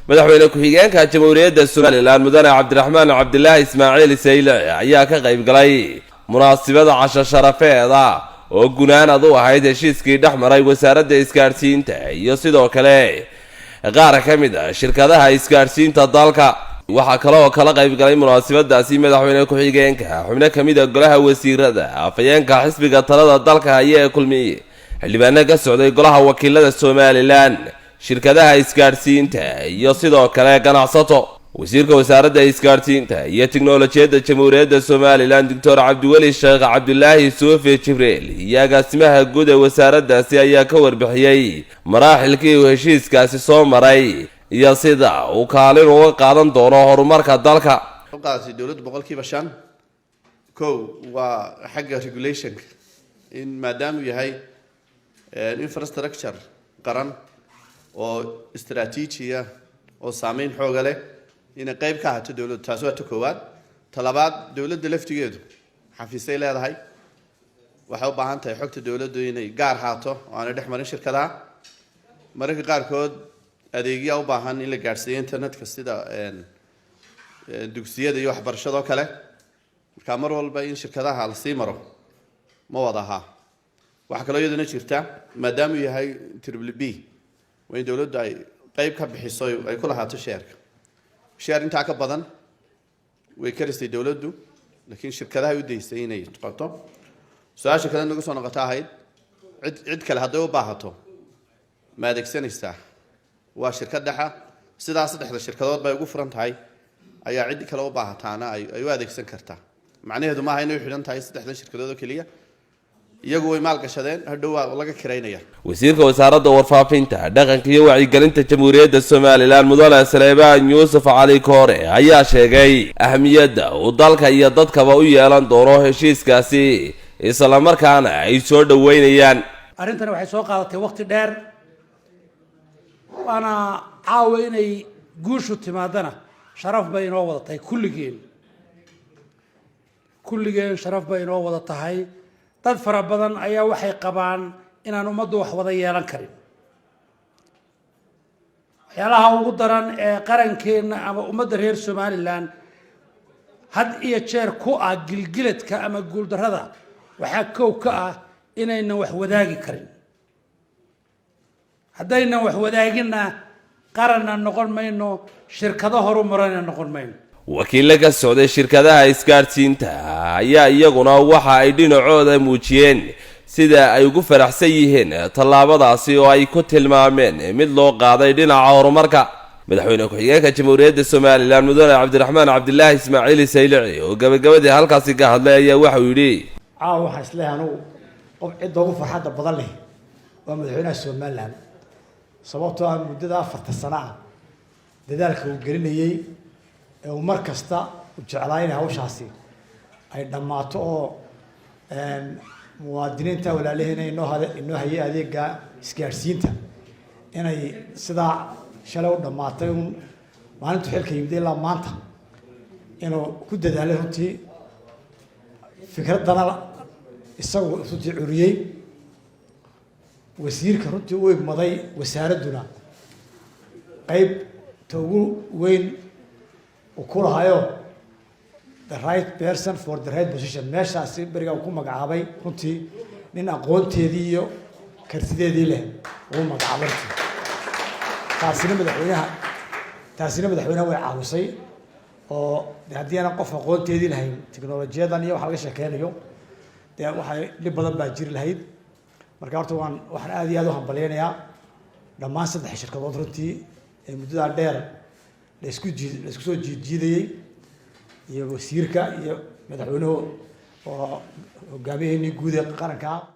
Madaxweyne ku-xigeenka Jamhuuriyadda Somaliland, Mudane Cabdiraxmaan Cabdilaahi Ismaaciil Saylici, ayaa ka qayb galay munaasibada casho sharafeeda oo gunaanad u ahayd heshiiskii dhex maray Wasaaradda Isgaadhsiinta iyo sidoo kale qaar ka mid ah shirkadaha isgaadhsiinta dalka. Waxaa kale oo kala qayb galay munaasabadaasi madaxweyne ku-xigeenka, xubno ka mid ah golaha wasiirada, afhayeenka xisbiga talada dalka haya ee Kulmiye, xildhibaano ka socday golaha wakiilada Somaliland, shirkadaha isgaadhsiinta iyo sidoo kale ganacsato. Wasiirka Wasaaradda Isgaadhsiinta iyo Tiknolojiyadda Jamhuuriyadda Somaliland, Doctor Cabdiweli Sheekh Cabdilaahi Suufi Jibriil, iyo agaasimaha guud ee wasaaraddaasi ayaa ka warbixiyey maraaxilkii uu heshiiskaasi soo maray iyo sida uu kaalin uga qaadan doono horumarka dalka. Qaadatay dowladdu 5%. Kow waa xagga regulationka, in maadaamuu yahay infrastructure qaran oo istaraatiijiya oo saameyn xooga leh, inay qeyb ka ahato dowladdu. Taasi waa ta koowaad. Ta labaad, dowladda laftigeedu xafiisay leedahay, waxay u baahan tahay xogta dowladdu inay gaar haato oo aanay dhex marin shirkadaha. Mararka qaarkood adeegyaa u baahan in la gaadhsiiyo internetka, sida dugsiyada iyo waxbarashadoo kale. Marka mar walba in shirkadaha lasii maro ma wada ahaa. Waxaa kaloo iyaduna jirta, maadaamuu yahay triple P, waa in dowladdu ay qeyb ka bixiso, ay ku lahaato shareka. Share intaa ka badan way karistay dowladdu, laakiin shirkadahay u daysay inay qabto. Su-aasha kale nagu soo noqoto ahayd, cid kale hadday u baahato ma adeegsanaysaa? Waa shirkad dhexa. Sidaa saddexda shirkadood bay ugu furan tahay ayaa cid kale u baahataana ay u adeegsan kartaa. Macnaheedu maaha inay u xidhan tahay saddexdan shirkadood oo keliya. Iyagu way maalgashadeen, hadhow waa laga kiraynaya. Wasiirka Wasaaradda Warfaafinta, Dhaqanka iyo Wacyigelinta Jamhuuriyadda Somaliland, Mudane Saleebaan Yuusuf Cali Koore, ayaa sheegay ahmiyadda uu dalka iyo dadkaba u yeelan doono heshiiskaasi, islamarkaana ay soo dhoweynayaan. Arrintani waxay soo qaadatay waqti dheer, waana caawa inay guushu timaadana sharaf bay inoo wada tahay kulligeen. Kulligeen sharaf bay inoo wada tahay. Dad fara badan ayaa waxay qabaan inaan ummaddu wax wada yeelan karin. Waxyaalaha ugu daran ee qarankeenna ama ummadda reer Somaliland had iyo jeer ku ah gilgiladka ama guuldarrada waxaa kow ka ah inaynan wax wadaagi karin. Haddaynan wax wadaaginna, qaranna noqon mayno, shirkado horu marana noqon mayno. Wakiilo ka socday shirkadaha isgaadhsiinta ayaa iyaguna waxa ay dhinacooda muujiyeen sida ay ugu faraxsan yihiin tallaabadaasi oo ay ku tilmaameen mid loo qaaday dhinaca horumarka. Madaxweyne ku-xigeenka Jamhuuriyadda Somaliland, Mudane Cabdiraxmaan Cabdilaahi Ismaaciil Saylici, oo gabagabadii halkaasi ka hadlay, ayaa waxauu yidhi: Caawa waxaan isleeyahay anugu qof cidda ugu farxadda badan leh waa madaxweynaha Somaliland, sababtoo ah muddada 4ta sano ah dadaalka uu gelinayey ee uu mar kasta u jeclaa inay hawshaasi ay dhammaato oo muwaadiniinta walaalaheena inoo hayay adeega isgaadhsiinta inay sidaa shalay u dhammaatay un maalintu xilka yimid ilaa maanta inuu ku dadaalay. Runtii fikraddana isagu runtii curiyey, wasiirka runtii u igmaday wasaaradduna qeyb ta ugu weyn uu ku lahayo, the right person for the right position, meeshaasi berigaa uu ku magacaabay runtii nin aqoonteedii iyo kartideedii leh uu magacaabay runtii. Taasina madaxweynaha way caawisay, oo de haddii aanan qof aqoonteedii lahayn tiknolojiyadan iyo waxa laga sheekeynayo, dee waxay dhib badan baa jiri lahayd. Marka horta waxaan aad iyo aad u hambalyeynayaa dhammaan saddex shirkadood runtii ee muddadaa dheer laisku soo jiidjiidayey, iyo wasiirka iyo madaxweynuhu oo hogaamiyaheennii guud ee qaranka.